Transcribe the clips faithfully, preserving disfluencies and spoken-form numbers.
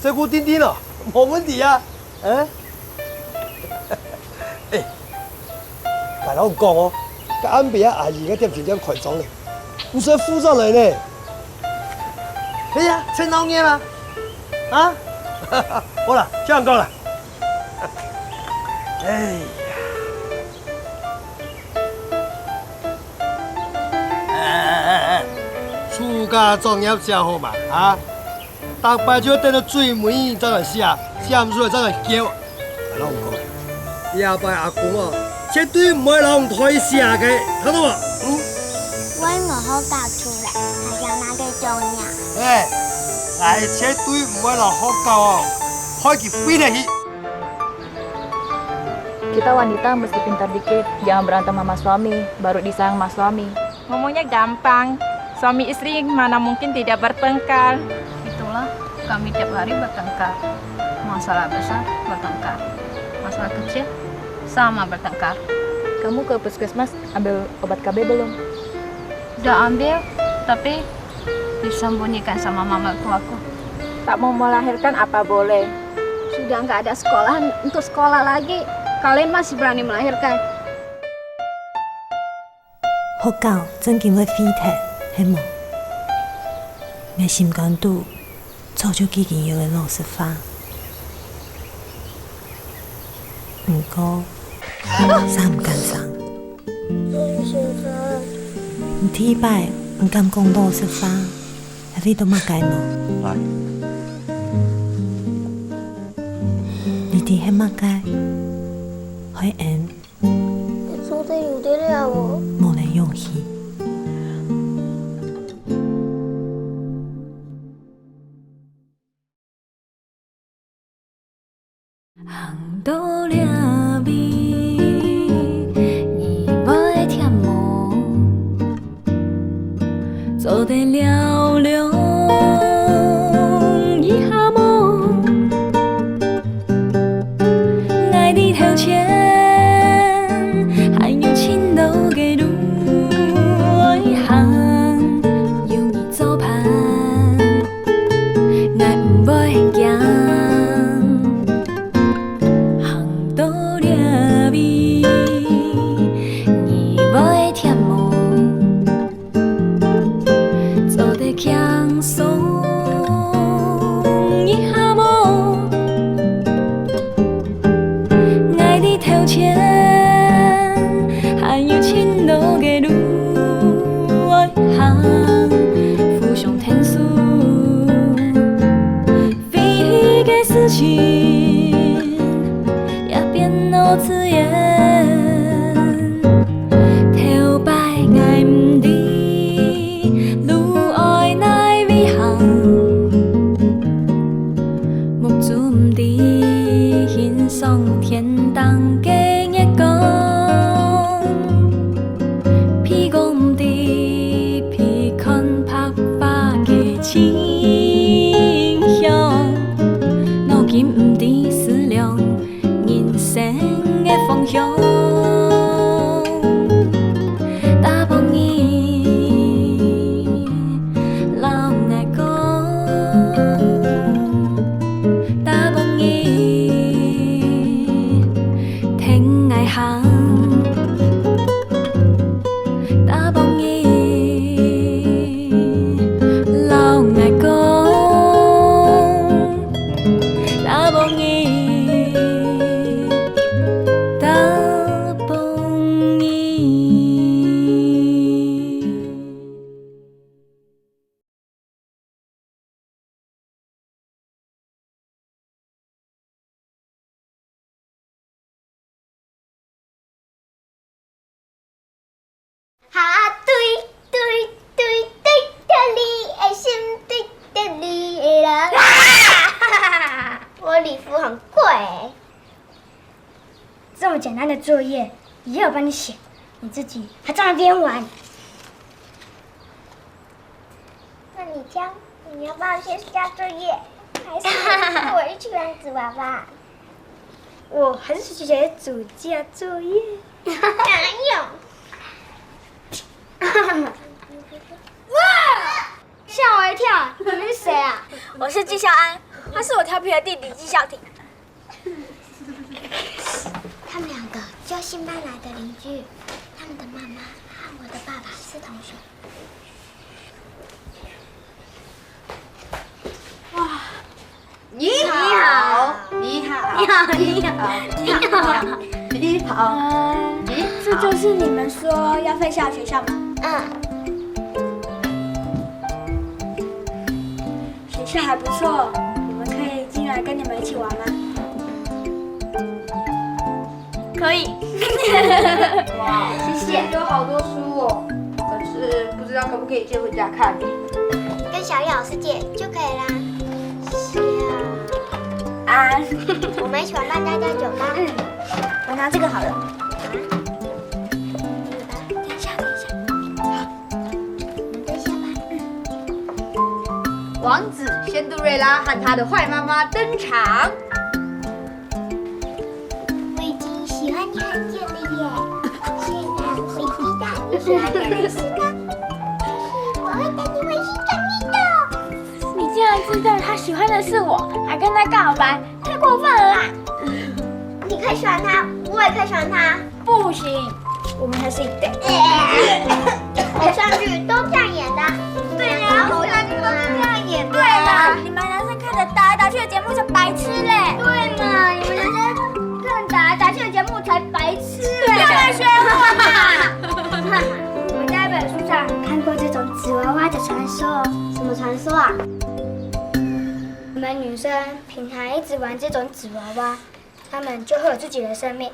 照顧定定哦，無問題啊。嗯？哎，𠊎摎你講哦，該暗晡啊，阿姨个點心店開張咧，你使負責來呢？哎呀，真鬧熱啊！啊？好啦，這樣講啦。哎呀！ 哎，哎，哎，哎，自家作業正好嘛，啊？逐擺就等到最尾正來寫，寫毋出來正來噭。𠊎摎你講，這擺阿公哦，絕對毋會摎你代寫个，聽到無？嗯？𠊎無好教出來，還寫麼个作業？哎，𠊎絕對毋會摎學校哦，開佢飛忒去。 Kita wanita mesti pintar dikit, jangan berantem sama suami, baru disayang sama suami. Ngomongnya gampang, suami istri mana mungkin tidak bertengkar. Itulah, kami tiap hari bertengkar. Masalah besar, bertengkar. Masalah kecil, sama bertengkar. Kamu ke puskesmas ambil obat K B belum? Udah ambil, tapi disembunyikan sama mama mertuaku. Tak mau melahirkan apa boleh? Sudah nggak ada sekolahan untuk sekolah lagi, kalian masih berani melahirkan. 學校正經會廢忒，係無？𠊎心肝肚早就既經有个老實話，毋過，煞毋敢生。 你第一擺毋敢講老實話，係為著麼个呢？來。你知係麼个？害𫣆做得有得了哦。無了勇氣。 行到這位，你會忝無？做得尞尞一下無？𠊎在頭前，還有盡多个路愛行，有你做伴。 𠊎毋會驚，行到這位，你會忝無？做得輕鬆一下無？ 𠊎在頭前，還有盡多个路愛行，互相𢯭手，飛去个事情也變到自然。頭擺𠊎毋知，路愛哪位行。 目珠毋知欣賞天頂个月光，鼻哥毋知鼻看白花个清香，腦筋毋知思量 人生个方向。逐晡日摎𠊎講，逐晡日跈𠊎行。 逐晡日摎𠊎講，逐晡日，逐晡日。 哈，對，對，對，對著你的心，對著你的人。我李福很貴。這麼簡單的作業，也有幫你寫，你自己還在那邊玩。 那你這樣，你要幫我先寫作業，還是我一起玩紙娃娃？我還是寫暑假作業。哎呦！哇！嚇我一跳，你們是誰啊？我是紀孝安。他是我调皮的弟弟纪孝廷。他们两个就新搬来的邻居，他们的妈妈和我的爸爸是同学。哇，你好，你好，你好，你好，你好，你好。嗯，这就是你们说要废校的学校吗？嗯。学校还不错，我们可以进来跟你们一起玩吗？可以。哇，谢谢。有好多书哦，可是不知道可不可以借回家看。跟小玉老师借就可以啦。谢谢啊。啊，我们一起玩扮家家酒吧。嗯，我拿这个好了。等一下，等一下。好，我们等一下吧。王子仙杜瑞拉和他的坏妈妈登场。我已经喜欢你很久了耶。现在我已经知道你喜欢的人是他。我会等你回心转意的。你竟然知道他喜欢的是我，还跟他告白，太过分了啦！你可以喜欢他，我也可以喜欢他。不行，我们还是一对。偶像剧都这样演的。对呀，偶像剧都是这样演的。对嘛，你们男生看得打来打去的节目才白痴嘞。对嘛，你们男生看打来打去的节目才白痴嘞。干嘛学我啊？我在一本书上看过这种纸娃娃的传说。什么传说啊？我们女生平常一直玩这种纸娃娃，她们就会有自己的生命，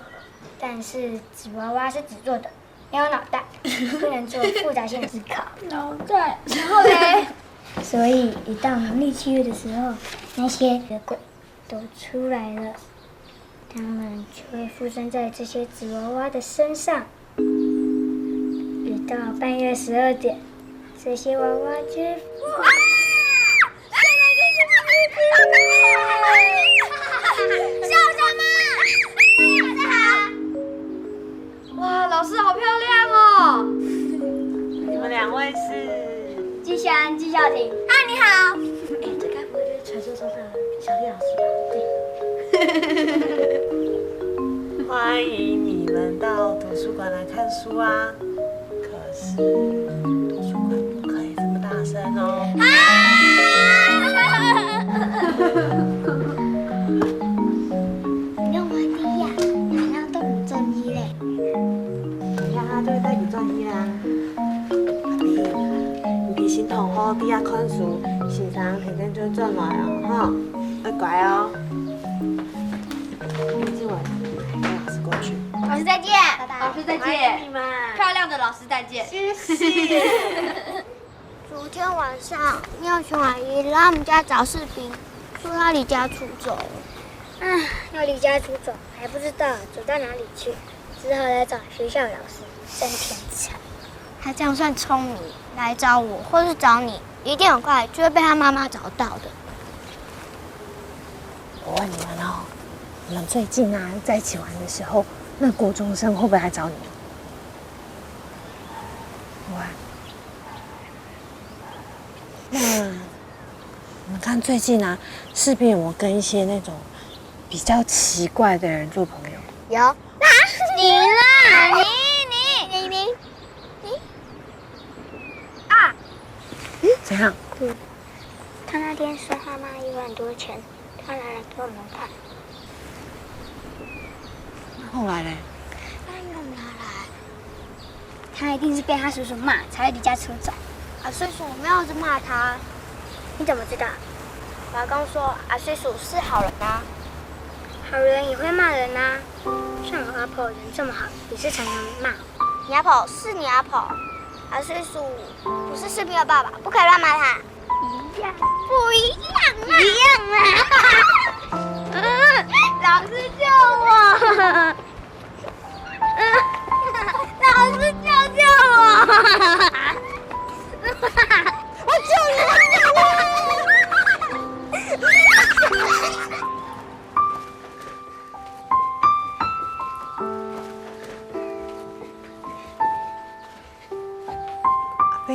但是纸娃娃是纸做的，没有脑袋，不能做复杂性思考。脑袋，然后嘞？所以一到农历七月的时候，那些鬼都出来了，他们就会附身在这些纸娃娃的身上。一到半夜十二点，这些娃娃就会……啊！笑什么？大家好。哇，老师好漂亮哦！你们两位是？季夏安、季孝廷。嗨，你好。哎，这该不会就是传说中的小丽老师吧？对。欢迎你们到图书馆来看书啊！可是图书馆不可以这么大声哦。啊！你用我的呀，你还要动你正义嘞。 你看他就会带你转去啦。阿弟，你提醒同學在遐看書，先生天天就轉來哦，吼，要乖哦。你今晚跟老師過去。老師再見。拜拜。老師再見。我愛你們。漂亮的老師再見。謝謝。昨天晚上，妙群阿姨來我們家找柿餅，說她離家出走了。唉，要離家出走，還不知道走到哪裡去，只好來找學校老師，真天才。她這樣算聰明，來找我或是找你，一定很快就會被她媽媽找到的。我問你們哦，你們最近啊，在一起玩的時候，那國中生會不會來找你？會。 那你們看最近啊，是不是有沒有跟一些那種比較奇怪的人做朋友？有。啊，你啦，你，你，你，你，你。啊，怎樣？嗯，他那天說他媽有很多錢，他拿來給我們看。那後來嘞？他又拿來。 他一定是被他叔叔罵，才會離家出走。阿水叔沒有在罵他。你怎麼知道？我阿公說阿水叔是好人啊。好人也會罵人啊，像我阿婆人這麼好，也是常常罵我。你阿婆是你阿婆，阿水叔不是士兵的爸爸，不可以亂罵他。一樣。不一樣啊！一樣啊！嗯，老師救我！ 老師救救我！我救你！我救你！阿飞，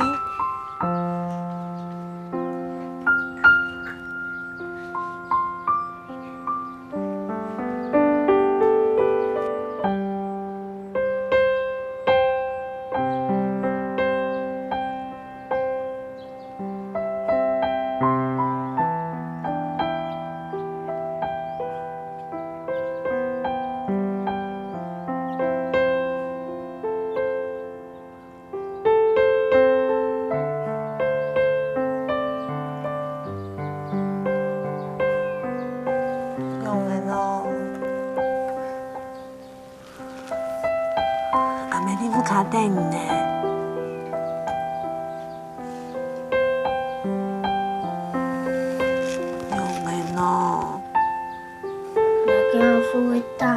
阿等呢。仰會呢？若驚老師會打啊。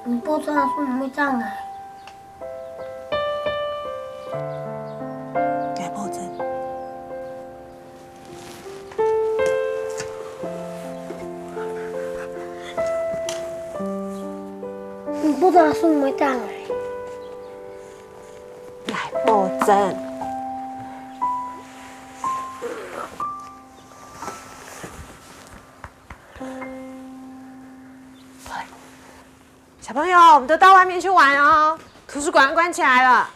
你不知道是什麼障礙。來抱枕。你不知道是什麼障礙。來抱枕。 小朋友，我們都到外面去玩哦，圖書館關起來了。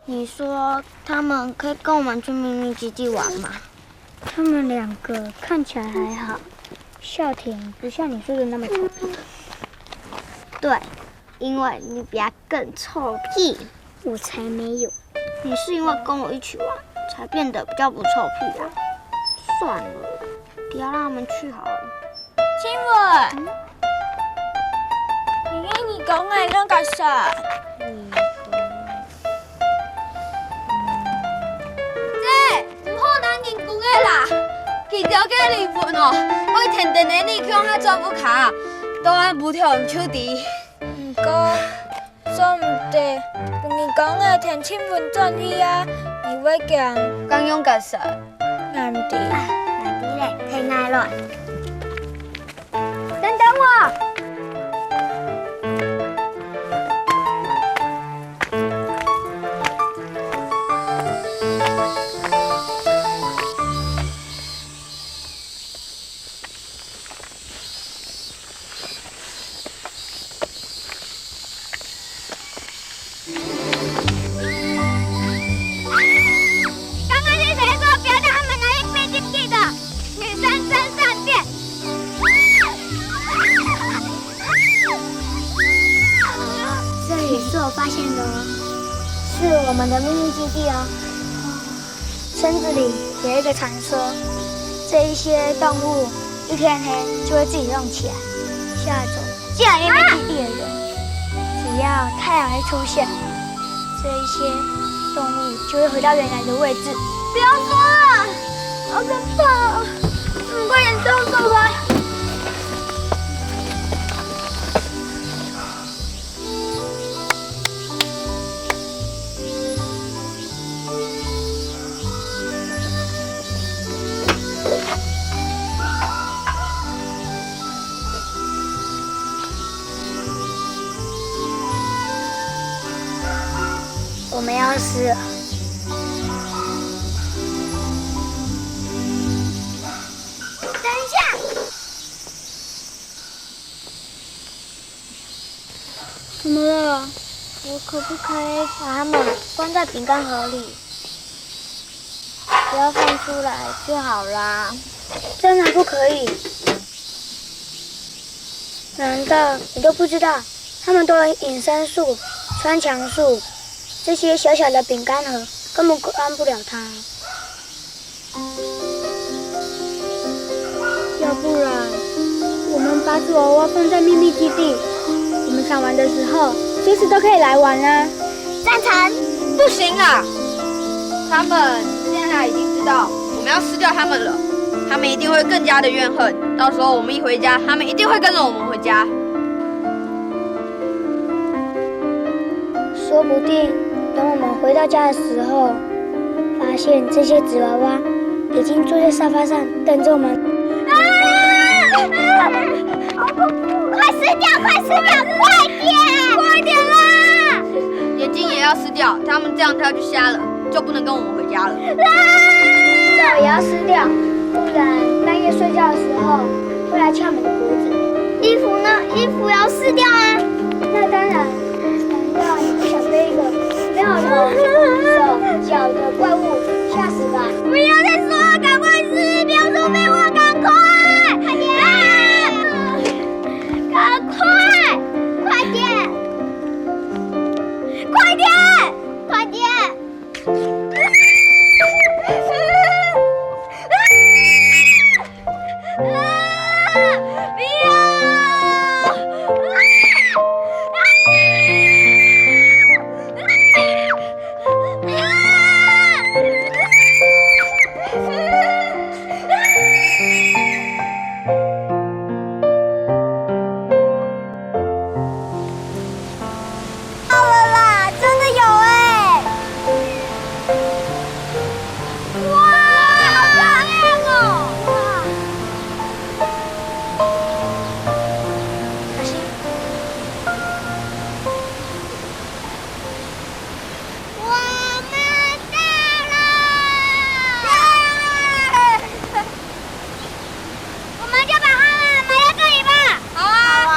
你說他們可以跟我們去秘密基地玩嗎？ 他們兩個看起來還好，笑甜不像你說的那麼醜。對，因為你比他更臭屁。我才沒有。你是因為跟我一起玩，才變得比較不臭屁啊。算了，不要讓他們去好了。 親文，你个耳公仔仰結煞？姐，毋好拿人公仔啦！佢兜个靈魂哦，會跈等你共下轉屋下，到暗晡天就知。毋過， 做毋得，分人講个天氣溫轉去啊，你會驚。敢用結煞？𠊎毋知。啊，𠊎知咧，聽𠊎來。等等我！ 刚刚是谁说不要让他们拿一杯进去的？女生真善变。这里是我发现的哦，是我们的秘密基地哦。 村子里有一个传说，这一些动物一天黑就会自己动起来，吓走建立基地的人。只要太阳一出现，这一些动物就会回到原来的位置。不要说了，好可怕哦！我们快点动手吧。 我们要死了。等一下！ 怎么了？我可不可以把它们关在饼干盒里？不要放出来就好啦。真的不可以？难道你都不知道，它们都有隐身术、穿墙术，这些小小的饼干盒根本关不了它。 要不然，我们把纸娃娃放在秘密基地，我们想玩的时候，随时都可以来玩啊。赞成。不行啊！他们现在已经知道我们要吃掉他们了，他们一定会更加的怨恨。到时候我们一回家，他们一定会跟着我们回家。 说不定等我们回到家的时候，发现这些纸娃娃已经坐在沙发上等着我们。啊！好恐怖！快吃掉，快吃掉，快点！快点啦！眼睛也要吃掉，他们这样跳就瞎了，就不能跟我们回家了。手也要吃掉，不然半夜睡觉的时候会来撬门的。 衣服呢？衣服要撕掉啊！那当然，难道你不想被一个没有人手脚的怪物，吓死吧！不要再说了，赶快吃，不要说废话，赶快！快点！赶快！快点！快点！快点！ 到了啦，真的有欸！哇，好漂亮哦！哇，小心！我们到了！耶！我们就把它埋在这里吧。好啊。好啊。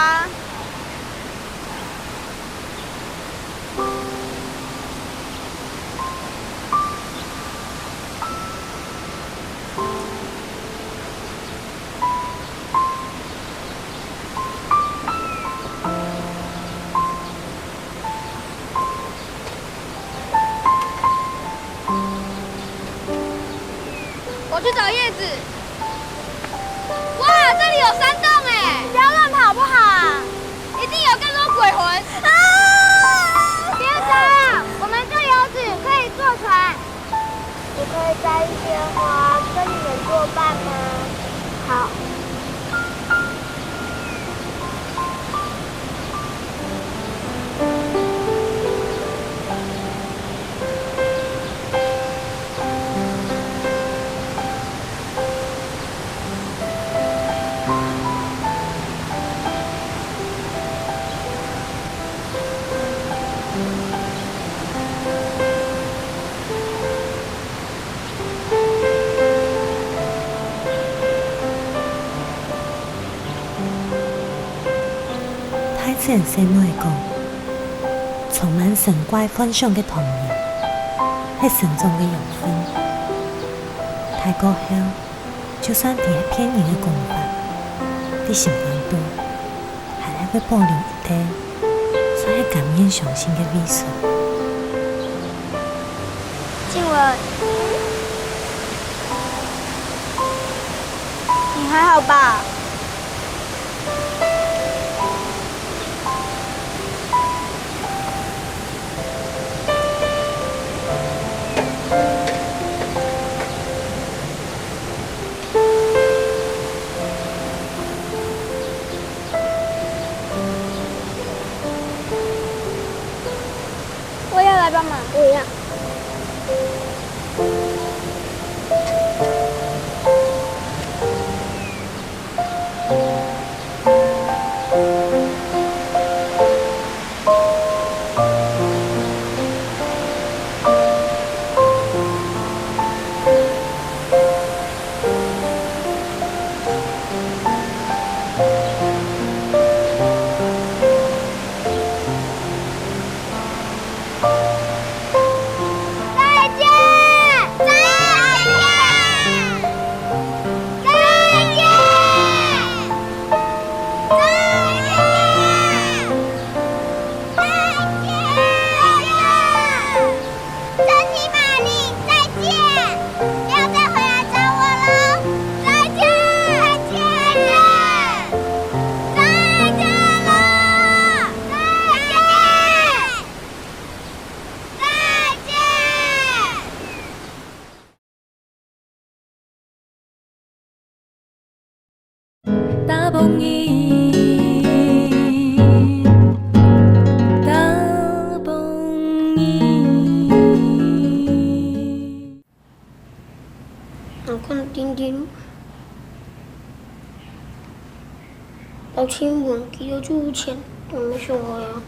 我去找叶子。哇，这里有山洞欸！不要乱跑好不好啊？一定有更多鬼魂。啊！别吵，我们这里有纸，可以坐船。我可以摘一些花，跟你们作伴吗？好。 大自然生落个，充滿神怪幻想个童年，係成長个養分。大過後，就算知係騙人个講法，在心肝肚，還係會保留一垤，算係甘願相信个位所。靜文，你還好吧？ 我也要來幫忙。我也要。 再见！再见！再见！再见！再见！珍妮玛丽，再见！不要再回来找我了！再见！再见！再见！再见了！再见！ 再见！打枋仔，打枋仔。我看丁丁，老親們佢兜就有錢，都無想愛啊。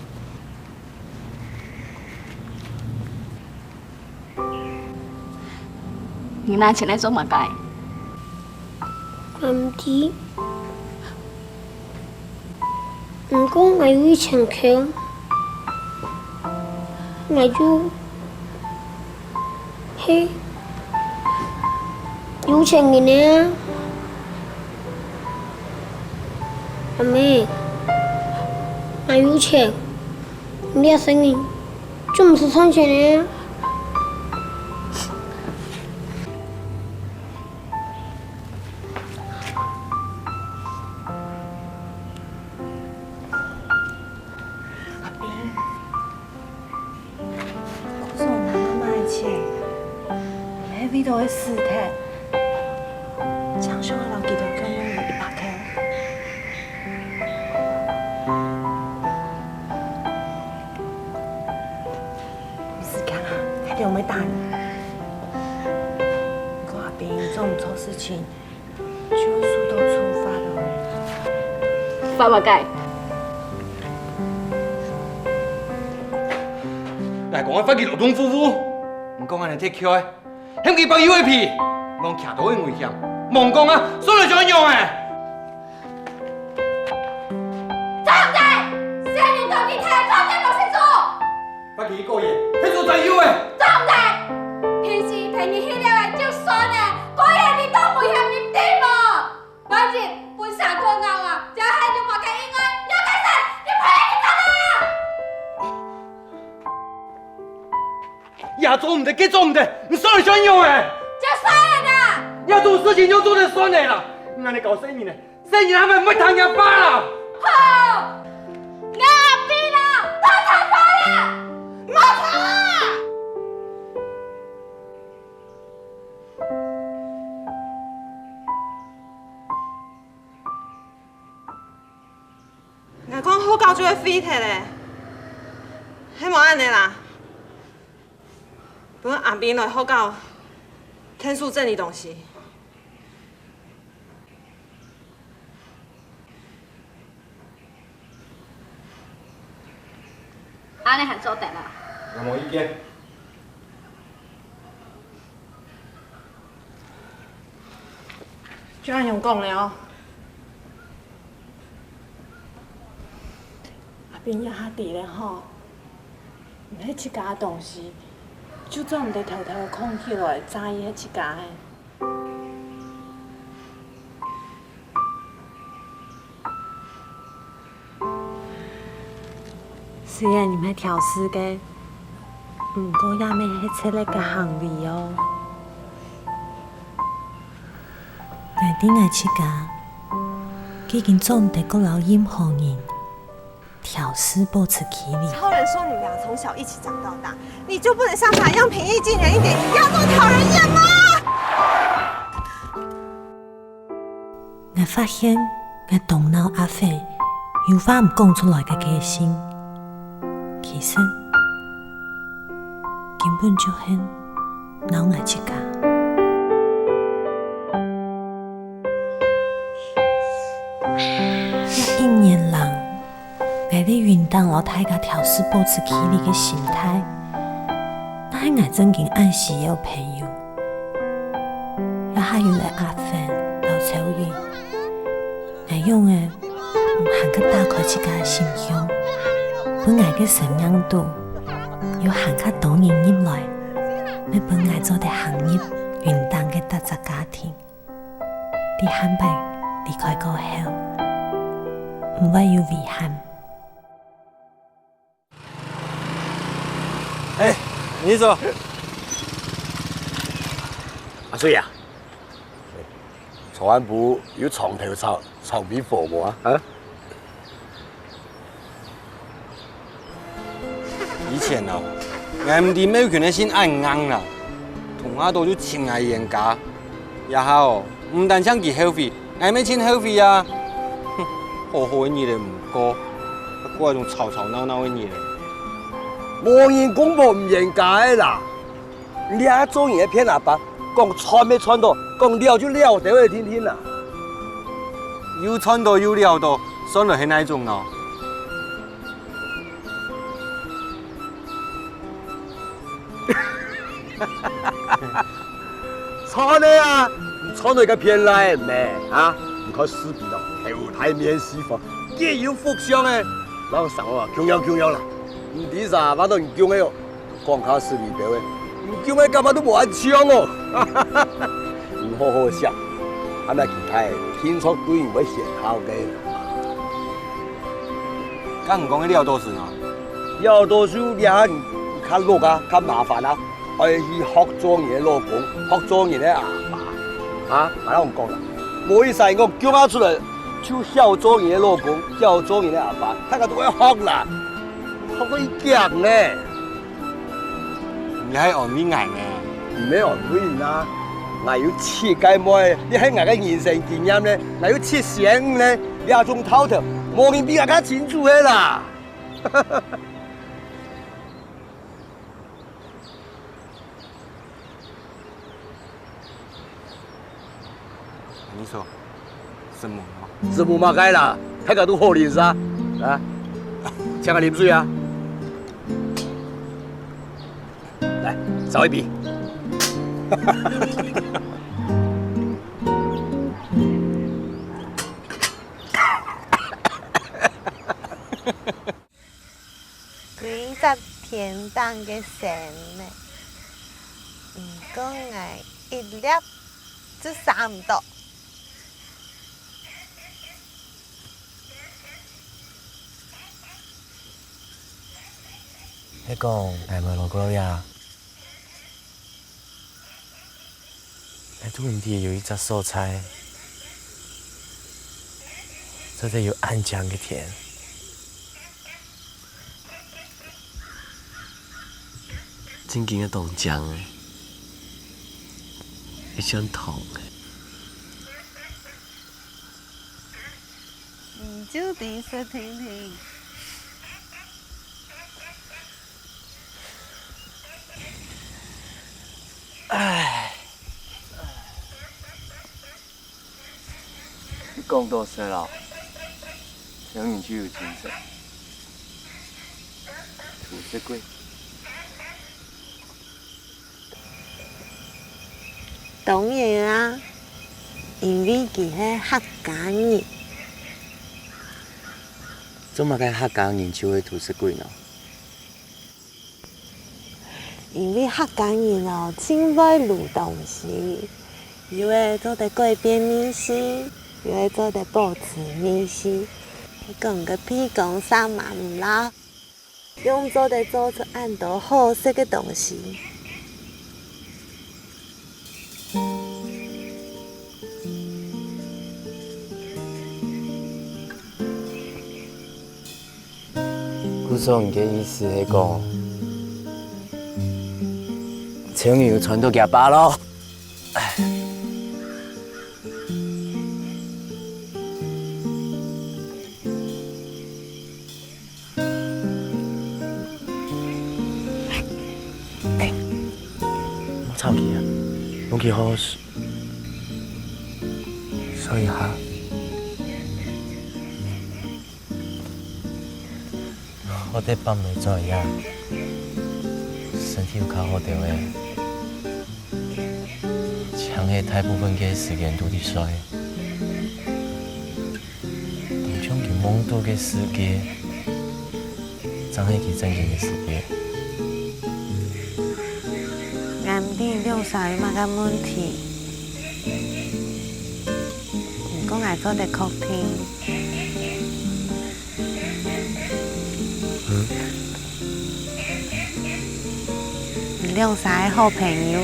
你拿錢來做麼个？𠊎毋知。毋過𠊎有一千箍，𠊎就有錢人呢？阿姆，𠊎有錢，你這生意就毋使賺錢呢。 阿斌，講說拿媽媽个錢，毋係為著愛死忒，正想愛摎佢兜共樣有一百塊。你自家啊，還有沒打你？講阿斌做毋著事情， 就會受到處罰哦。罰麼个？𠊎講愛罰佢勞動服務，毋講恁樣忒𤸁，喊佢放幼兒皮，毋講騎到會危險，莫講啊，算來想用欸！做毋得！細人都幾大，做毋得無事做！ 罰佢一個月，忒多才有欸！做毋得！平時陪你去尞个就算了，過夜你都無嫌你知無？萬一分社工咬啊，這下有麼个意外，你愛解釋，你陪佢去做啊！也做毋得，該做毋得，你算來想用欸！就算了啦！這種事情就做得算了啦！你恁樣搞生意呢？ 細人還毋會聽人話啦！好，𠊎阿斌啊，都聽話啦！莫吵啊！𠊎講學校就會廢忒咧，係無恁樣啦？分阿斌來學校，𢯭手整理東西。 恁樣還做得啊？𠊎無意見。就恁樣講了。阿斌這下知了吼，毋係自家个東西，就做毋得偷偷囥起來，詐意係自家个。 雖然你毋係挑事个，毋過也毋係赤烈个行為哦。𠊎知𠊎自家，既經做毋得過摎任何人挑事保持距離。超人說你們倆從小一起長到大，你就不能像他一樣平易近人一點，你一定要這麼討人厭嗎？ 𠊎發現𠊎當惱阿飛有話毋講出來个個性，其實根本就係惱𠊎自家。這一年來，𠊎在雲頂摎大家挑事保持距離个心態，若係𠊎正經恁需要朋友， 也還有𠊎阿芬摎秋雨，𠊎仰仔毋還較打開自家个心胸，分𠊎个生命肚有還較多人入來，乜分𠊎做得行入雲頂个逐隻家庭，在下擺離開過後，毋會有遺憾。 哎，你說。阿水啊，昨暗晡有床頭吵，床尾和無啊？啊？以前哦，𠊎毋知貓群个性恁硬啦，動下到就尋𠊎冤家。這下哦，毋單淨佢後悔， 𠊎乜盡後悔啊！哼，好好个日仔毋過，還過該種吵吵鬧鬧个日仔。無人講無毋冤家个啦，你這做人个騙阿爸，講賺乜賺到，講了就了兜仔定定啊！又賺到又了到，算來係哪種呢？ 賺个啊，你賺到一個騙倈仔咩？啊，你看視頻哦，頭大面四方，幾有福相个，摎生活啊共樣共樣啦。毋知啥話都毋共个哦，講下死裡背个。你今日感覺都無恁像哦。你好好想，恁樣其他个，聽說對你會顯好个。該你講个廖多士呢？廖多士這下較落啊，較麻煩啊，愛去學做人个老公，學做人个阿爸。啊，𠊎同你講啦，無一儕人講降下出來就曉做人个老公，曉做人个阿爸，大家都愛學啦，學到一樣呢。 你還安慰𠊎呢？毋係安慰你啊，𠊎有七個妹，這係𠊎个人生經驗呢，𠊎有七仙女呢，這種頭頭，無人比𠊎較清楚个啦。 你說，什麼？什麼嘛該啦，大家都好認識啊，啊，請𠊎啉水啊。來，找一杯。 歸隻天頂个星呢，毋過𠊎一粒就捎毋到。係講，𠊎無來過呀。 𠊎肚裡有一隻所在，做得有恁靚个天。正經个當靚欸，會像糖欸。你就知食定定。 唉，講到食啦，像你就有精神。圖書館。當然啊，因為佢係客家人。做麼个客家人就愛圖書館呢？ 因為客家人哦，盡會摎東西，有个做得改變味緒，有个做得保持味緒，係講个鼻公煞嘛毋罅，用做得做出恁多好食个東西。 故所你个意思係講，青牛傳到佢爸囉？ 吵佢啊，攏佢好睡一下。好得伯姆轉呀，身體有較好兜仔。 淨係大部分个時間都在睡。當像佢夢到个世界，正係佢正經个世界。𠊎毋知兩儕有麼个問題，毋過𠊎做得確定。 你兩儕个好朋友。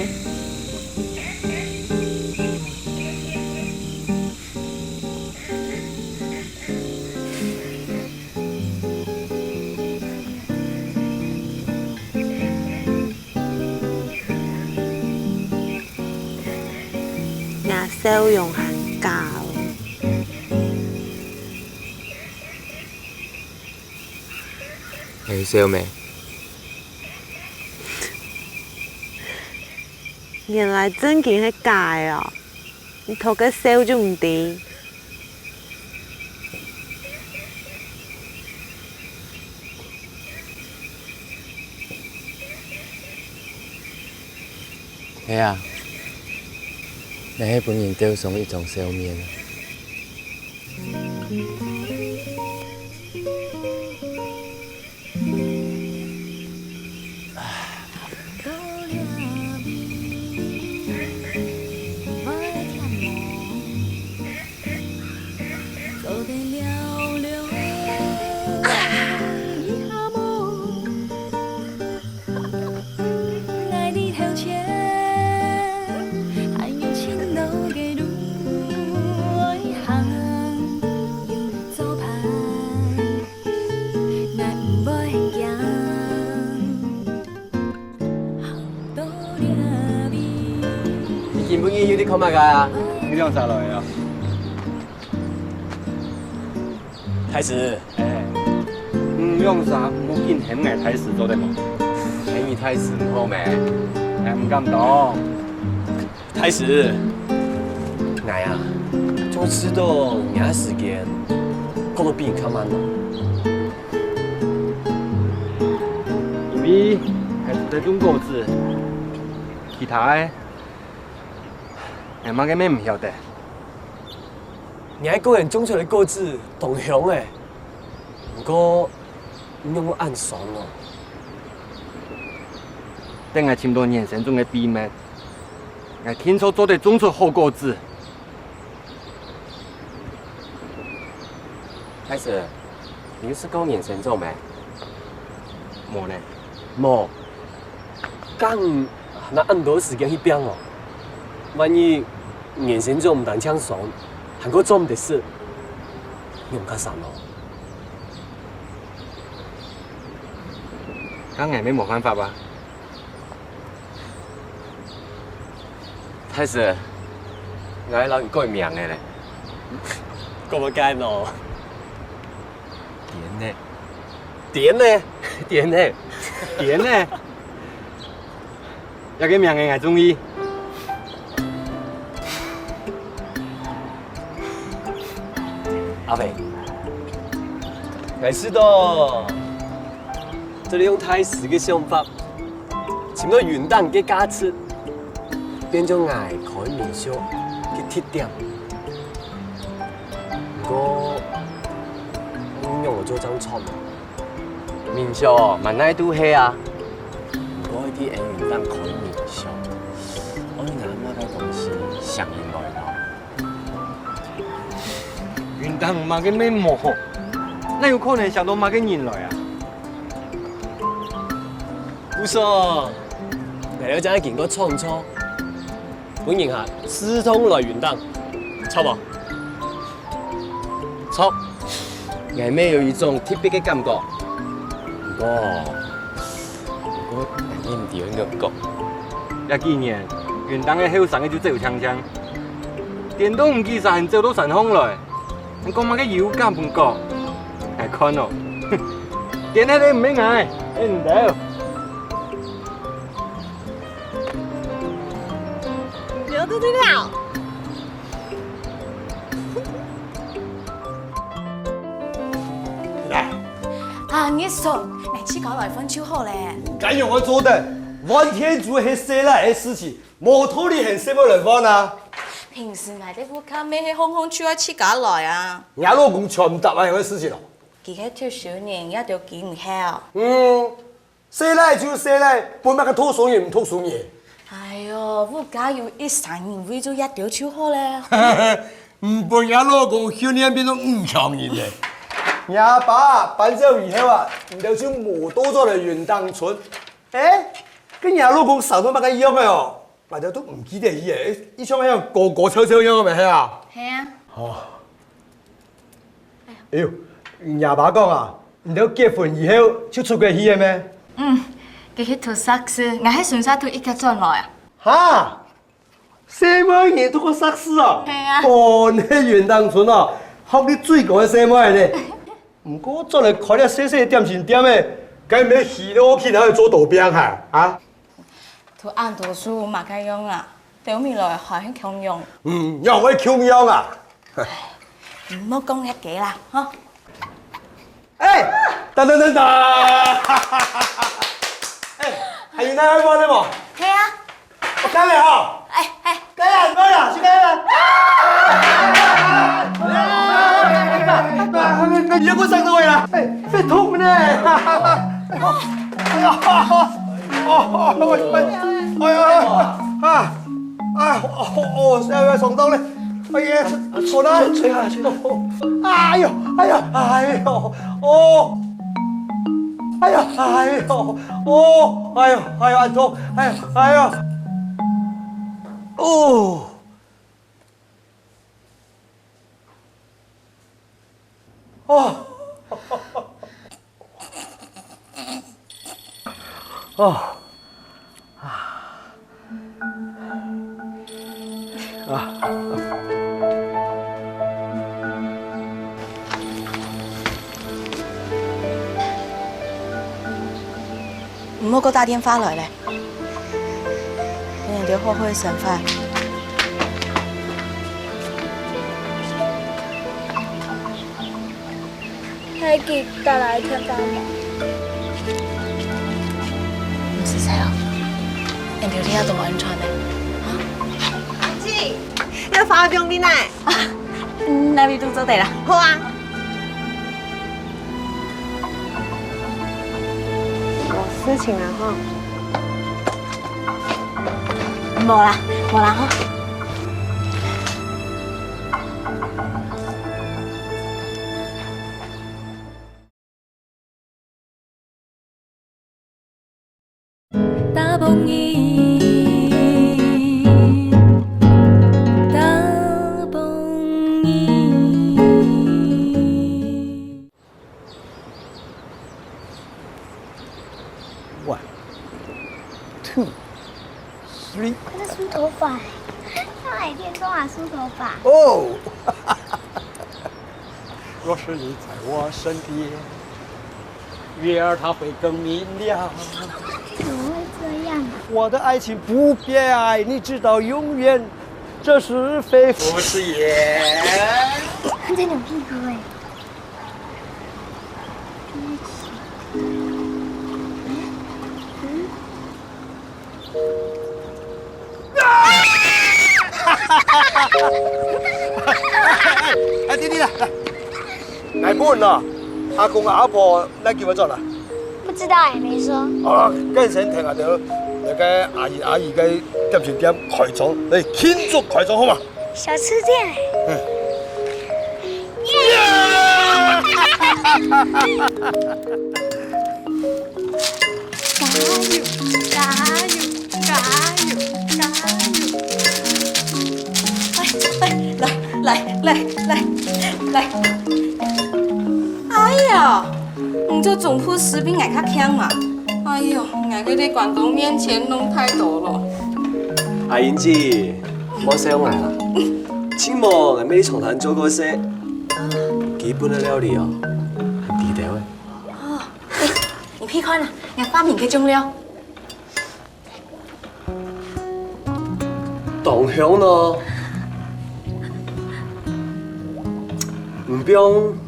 若笑容還假哦。 你笑咩？原來正經係假个哦！你頭殼笑就毋知。係啊，你係分人兜上一張笑面啊！看麼个啊？你兩儕來啊？大師，哎，你兩儕無緊喊𠊎大師做得無？喊你大師毋好咩？𠊎毋敢當。大師，𠊎啊，做事到若時間，過到比你較慢哦。因為𠊎在種果子，其他个，𠊎麼个乜毋曉得。 𠊎个果園種出來个果子當香誒，毋過仰會恁酸哦？等𠊎尋到原生種个秘密，𠊎定著做得種出好果子。大師，你有食過原生種無？無呢。無？ 該你拿恁多時間去拚哦，萬一原生種毋單淨酸，還過做毋得食，你毋較慘哦。該𠊎乜無辦法啊。大師，𠊎摎你改名仔咧。改麼个呢？癲呢。癲呢？癲呢？癲呢？ 這个名仔𠊎中意。阿飛，𠊎試著，做得用大師个想法，尋到雲頂个價值，變做𠊎開民宿个特點。毋過，你仰會做正著？ 民宿嘛哪都係啊，毋過一定愛雲頂開民宿，愛拿麼个東西請人來呢？雲頂麼个乜無，哪有可能請到麼个人來啊？毋錯，𠊎兜正經過創造，分人客自動來雲頂，著無？ 著，𠊎乜有一種特別个感覺。毋過，毋過，𠊎乜毋知愛仰講。這幾年，雲頂个後生仔就走淨淨，顛倒毋知儕還走到山項來，你講麼个有感毋講？𠊎看哦，顛倒係毋係𠊎，係你兜。牛嘟嘟了。 來。啊，你爽，𠊎自家來換就好咧。該仰會做得？換電珠係細賴个事情，無道理喊細妹來換啊。平時𠊎在屋下乜係䟘䟘就愛自家來啊。若老公全毋答應个事情哦。佢係讀書人，也都經毋曉。嗯， 細賴就細賴，分麼个讀書人毋讀書人？哎喲，屋下有一儕人圍著這兜就好咧。毋分若老公訓練變做女強人咧。若爸搬走以後啊，你兜就無倒轉來雲頂村。欸，該若老公生到麼个樣仔哦？𠊎兜都毋記得佢咧，佢像恁樣高高瘦瘦樣仔咩係啊？係啊。哦。 哎喲，若爸講啊，你兜結婚以後就出國去了咩？嗯，佢去讀碩士，𠊎係順續讀一個轉來啊。哈，細妹你讀過碩士哦？係啊。哦，你雲頂村哦，學歷最高个細妹呢。毋過轉來開這細細个點心店仔，該毋係去到屋企哪會做到餅哈？啊？讀恁多書有麼个用啊？對未來還係共樣。嗯，仰會共樣啊？ 毋好講這个啦，吼。欸，等等等等！欸，還有哪位無？係啊。𠊎等下吼。欸，欸。等下，等下，去等下。你又不上座位了？欸，會痛呢。哎呀，哦，哦，哎呀，啊。 啊，哦，哦，哦，要，要撞到了。哎呀，這，這，這，哎呦，哎呀，哎呦，哦。哎呀，哎呦，哦，哎呦，哎呦，恁痛，哎呀，哎呀。哦。 哦。哦。你莫過打電話來咧。你兜好好生活。係佢打來電話無？毋使使哦，你兜這下都安全咧，啊？阿姊，這花放你來。啊，哪位都做得啦。好啊。 有事情啊吼？無啦，無啦吼。 打殕人，打殕人。One, two, three.佢在梳頭髮，他每天都在梳頭髮。哦，若是你在我身邊， 月儿它會更明亮。怎麼會這樣啊？我的愛情不變，你知道永遠，這是非不是也？看這扭屁股欸。哎，弟弟啦，來問啦，阿公阿婆哪久會轉來？不知道欸，沒說。啊，該先聽下頭，該个阿姨阿姨个點心店開張，來慶祝開張好嗎？小吃店欸。嗯。耶！ 加油，加油，加油，加油！哎，哎，來，來，來，來，來。哎呀，你做總舖師比𠊎較強嘛。哎喲，𠊎个在關東面前弄太多了。阿英姐，莫笑𠊎啦。盡無𠊎乜在餐廳做過事，基本个料理哦，還知兜欸。 哦，欸，你去看啊，𠊎發明个醬料。當香呢！毋放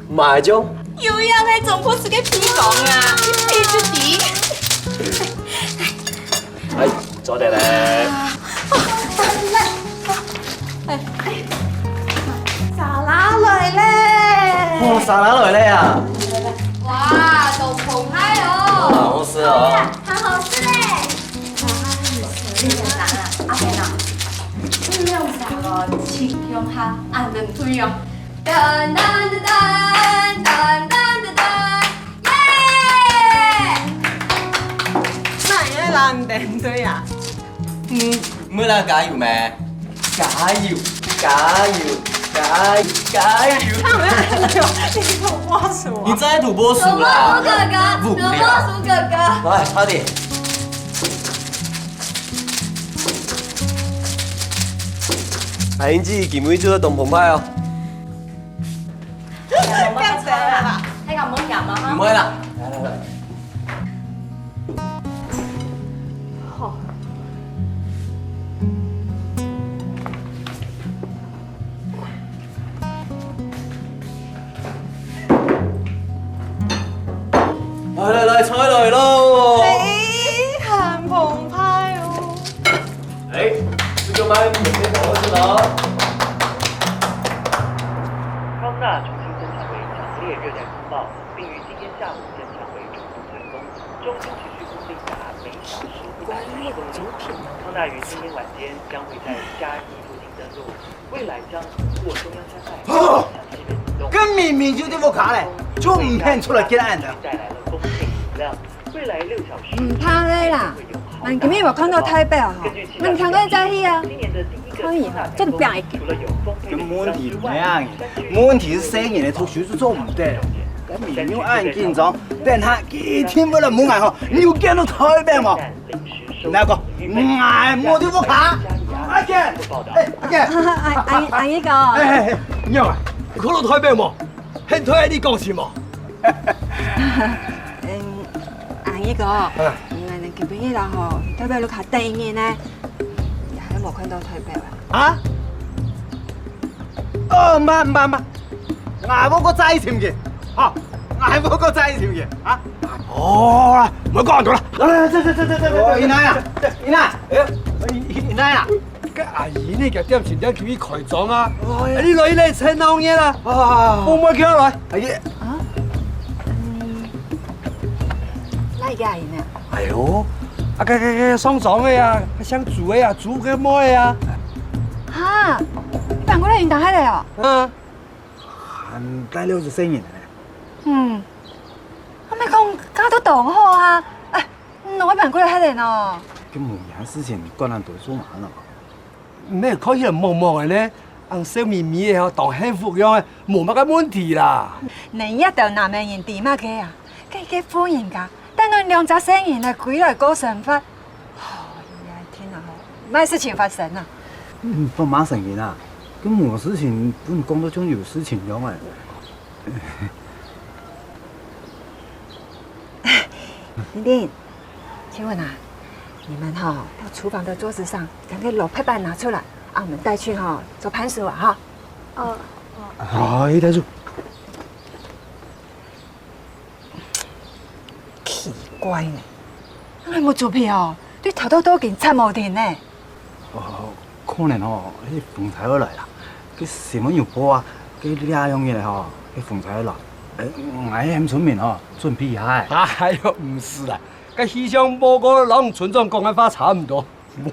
麻醬？有影係總舖師个秘方啊，一配就對。哎，做得咧。啊，哦，來，哦。 哎，沙拉來咧！哦，沙拉來咧啊！哇，都澎湃哦！啊，好食哦！好好食嘞！阿伯啊，盡量啥个情況下，恁樣對哦。噔噔噔噔，噔噔噔噔，耶！哪會恁樣對啊？ 嗯，毋會啦，加油咩？加油，加油，加油，加油！他們很有，你是土拨鼠啊？你在土拨鼠啦！土拨鼠哥哥，土拨鼠哥哥。來，快點！阿英姐，今晡日做得當澎湃哦。 該个無鹹啊哈。毋會啦。來，來，來。好。來，來，來，菜來咯。哎，很澎湃哦。 哎，這個麥克風先拿過去了。康納重新登場為強烈熱帶風暴，並於今天下午增強為中度颱風，中心持續風力達每小時一百八十公里。康納於今天晚間將會在嘉義附近登陸，未來將橫過中央山脈，向西北移動。該明明就在屋下咧，就毋肯出來見俺个。帶來了豐沛雨量， 未來六小時，毋怕个啦，𠊎今日無看到台北啊吼，𠊎聽過在去啊。可以啊，做得拚一下。該問題毋係恁樣，問題係細人仔讀書就做毋得。該明明恁緊張，等下佢一定會來問𠊎吼，你有見到台北無？𠊎講，𠊎無在屋下。阿健，哎，阿健。阿，阿，阿，阿姨哥。哎，哎，哎，你好啊，你看到台北無？ 現在你高興無？嗯，阿姨哥，啊。𠊎兜今晡日啦吼，去台北屋下等一日呢，也還無看到台北啊。啊？哦，毋怕毋怕毋怕，𠊎會過再尋佢，吼，𠊎會過再尋佢，啊？哦，毋好講恁多啦。來來，走走走走走走。哦，姨奶啊，姨奶，哎，姨奶啊。 該阿姨呢，佢點心店佢去開張啊！哎呀，你來，你來，趁鬧熱啊！啊，放慢腳來。阿姨，啊？嗯，哪一個阿姨呢？哎喲，啊，該該該上張个啊，該姓朱个啊，朱个妹啊。哈，你搬過來雲頂海了哦？嗯。還帶了一細人呢。嗯，阿妹講，該都當好啊！哎， 嗯，𠊎搬過來海了喏。該無影事情，管恁多做麼个呢？毋係看起來茫茫个呢，恁笑眯眯个吼，當幸福樣个，無麼个問題啦。你這兜南美人知麼个啊？該个婦人家，帶等兩隻細人仔歸來過生活，哦，也聽啊吼，麼事情發生啊？嗯，放麼神經啊？該無事情，分你講到像有事情樣个。 丁丁，請問啊，你們哈到廚房的桌子上，將該蘿蔔粄拿出來，啊，我們帶去哈做番薯啊哈。哦，哦。好，一袋鼠。奇怪呢，你無準備哦，你頭到到今掣無停呢。 哦，可能吼，該風颱會來啦。該新聞有報啊，該這兩日吼，該風颱會來。哎，𠊎喊村民吼，準備一下。哎喲，毋使啦，該氣象報告摎村長講个話差毋多，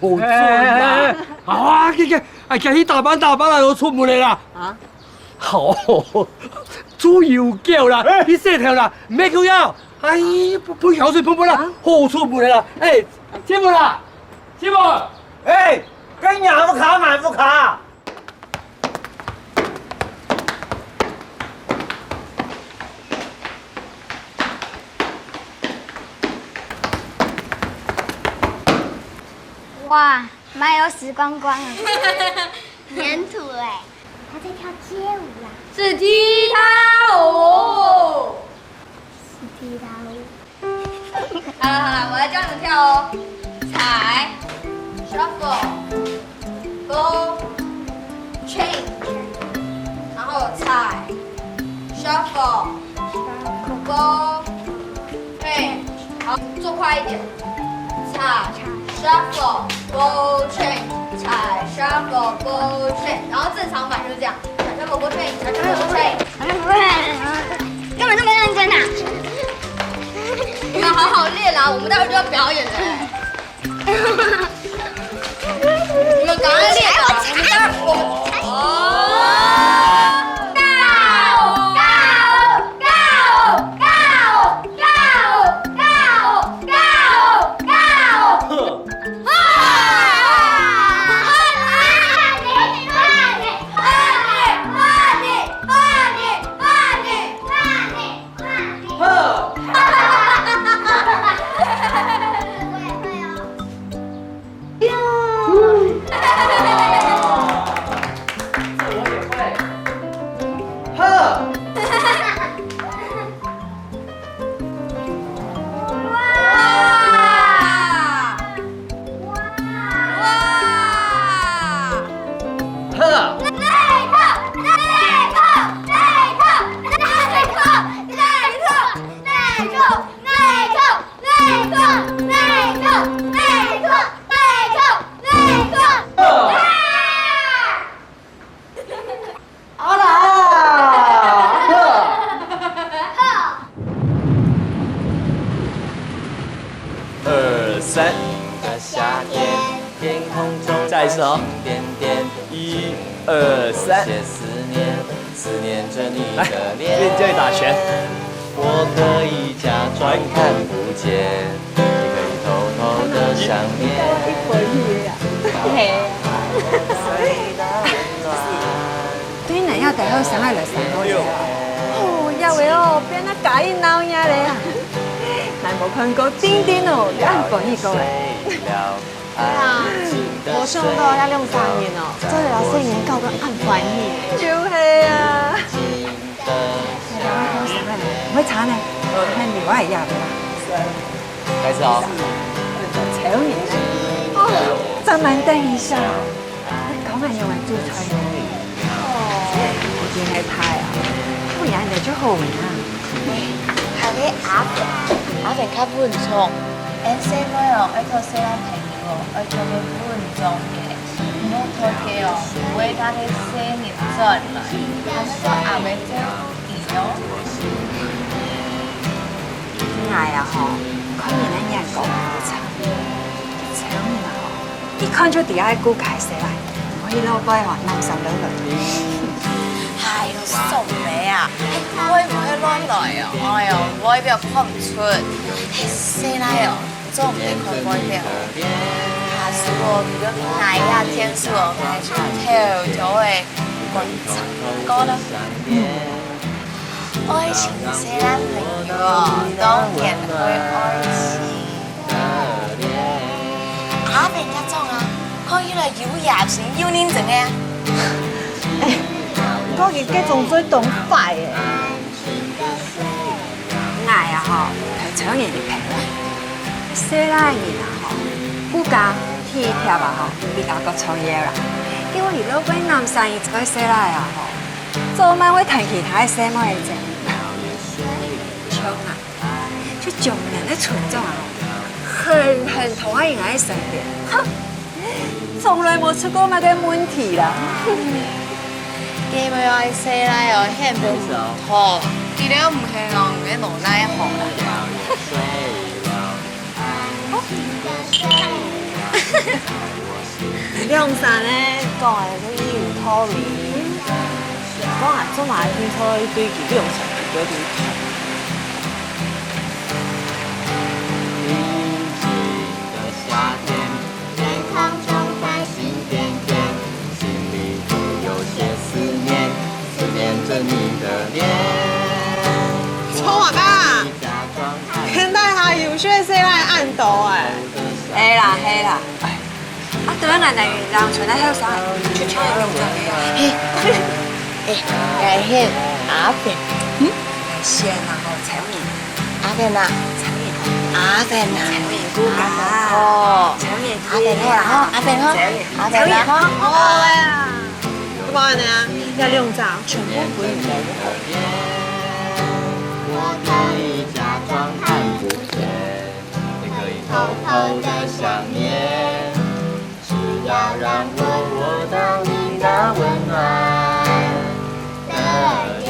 無準啦。哎，哎，哎，好啊，該該，哎，該去打扮打扮啦，就出門了啦。啊？ 好，豬油狗啦，哎，你洗頭啦，毋係狗咬，哎，噴香水噴噴啦，啊？好出門啦，哎，師傅啦，師傅，哎，跟你不卡，買不卡。哇，蠻有時光光啊。黏土哎。 他在跳街舞啦。是踢踏舞。是踢踏舞。好了好了，我来教你们跳哦。踩，shuffle，go，change，然后踩，shuffle，go，change。 好，做快一点。踩，shuffle，go change，踩，shuffle，go change，然后正常版就是这样，踩，shuffle，go change，踩，shuffle，go change。根本就没认真啊！你们好好练啊，我们待会就要表演了。你们赶快练啊！我们待会，我们，哦。好啦，二三。再一次哦。一二三。来，练这一打拳。嘿。 對，你也帶好生个來上好了。哦，也會哦，變到該鬧熱了啊！𠊎無看過丁丁哦，恁歡喜過誒。對啊，無想到也兩三年哦，做得摎細人搞到恁歡喜。就係啊。你兩位講啥呢？會差呢？還留下一下吧。開始哦。哦，再慢等一下，你講恁樣个煮菜呢？哦，已經係太啊，不然你就好了啊。還係阿芬，阿芬較穩重。俺細妹哦，愛討細倈朋友哦，愛討个穩重个，毋好討个哦，毋會嫁个細人轉來，還係做阿妹照顧佢哦。 𠊎啊吼，看人个眼光無差，像你啊吼，一看就知係顧家个細倈，毋會去老背吼，男生老老。哎喲，爽咩啊？會毋會亂來哦？哎喲，外表看毋出，細倈哦，做毋得看外表。下次哦，如果你哪一下天數哦，𠊎就偷偷个觀察過了。 愛情細倈朋友哦，當然會愛惜。阿芬這種啊，看起來又野心又認真个。哎，毋過佢這種最當壞个。𠊎啊吼，同像人一樣啦。細倈人啊吼，顧家體貼啊吼，比較重要啦。因為你老輩男生一個細倈啊吼， 做麼會談其他个細妹仔？像啊，就江南个村長啊，很很疼愛𠊎个身邊，哼，從來無出過麼个問題啦。該位愛細倈哦，很普通，佢兜毋係講个無奈何啦。 兩儕呢，講个都有道理。毋過啊，做麼个聽著對佢兩儕个角度看？天空中繁星點點，心裡有些思念，思念著你的臉。臭啊！現在還有學生來恁多欸。係啦，係啦。 啊，對啊，𠊎等雲林村个後生，就像有名个。嘿，哎，𠊎係阿芬。嗯？𠊎係啊，吼，采穎。阿芬啊。采穎。阿芬啊。采穎，顧家。哦。采穎，阿芬好啦，吼，阿芬好。采穎。阿芬啊，吼。好啊。不管恁樣啊，這兩隻全部歸你。我可以假裝看不見。 也可以偷偷的想念，只要让我握到你那温暖的脸。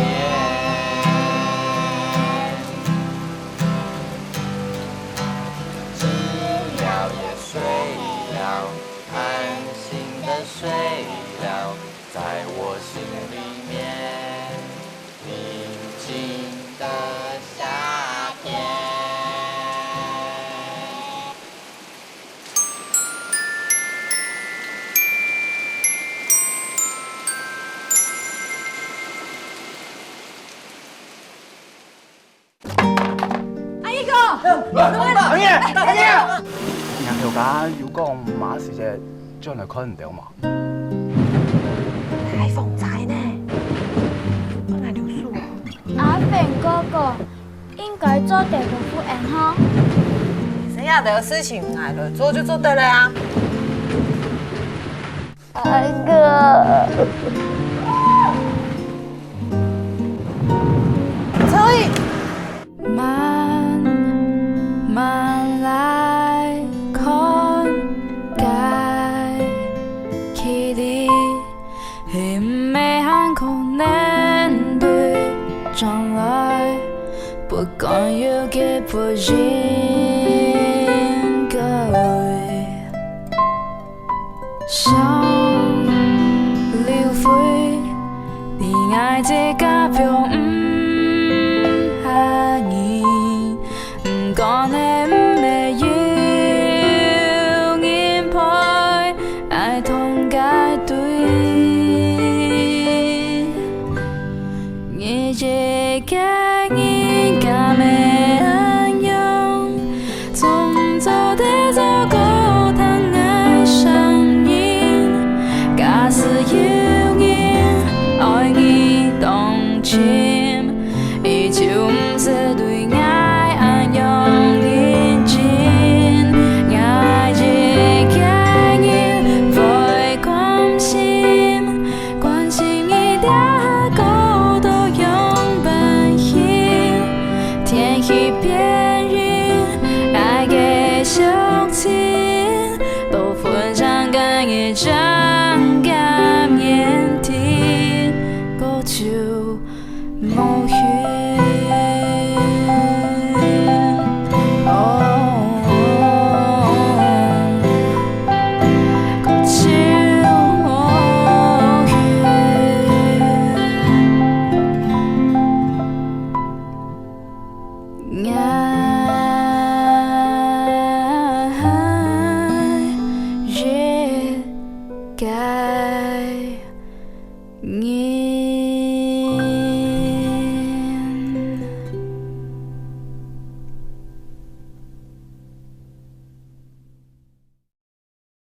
只要夜睡了，安心的睡了，在我心里面。 平静的夏天。阿義哥，阿義，阿義，娘頭家有講麼个時節轉來看你兜無？ 大風災呢，愛來留宿哦。阿芬哥哥，應該做得回覆𠊎吼。這兜事情𠊎來做就做得了啊。阿哥。所以， 慢慢來看，該距離係毋係還可能對將來，不管有幾不應該。 想流淚，你愛自家放毋下你，毋管係毋係有人陪，愛同該對。 你一個人敢會恁樣，總做得照顧疼愛上人。假使有人愛你當深，佢就毋使對𠊎恁樣。一片